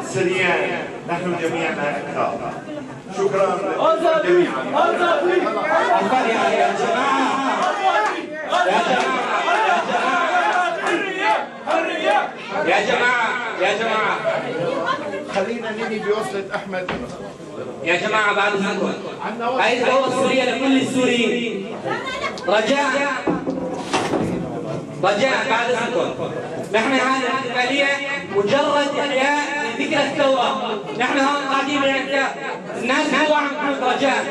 وسريان نحن جميعنا أكراد. شكرا جميعا. يا جماعة يا جماعة يا جماعة خلينا ننهي بوصلة أحمد. يا جماعة بعد إذنكم، هاي الدولة السورية لكل السوريين. رجاء رجاء بعد إذنكم، نحن هذه الاحتفالية مجرد إحياء لذكرى الثورة. نحن هون قاعدين بنعتكاف، الناس جوا عم تموت. رجاء.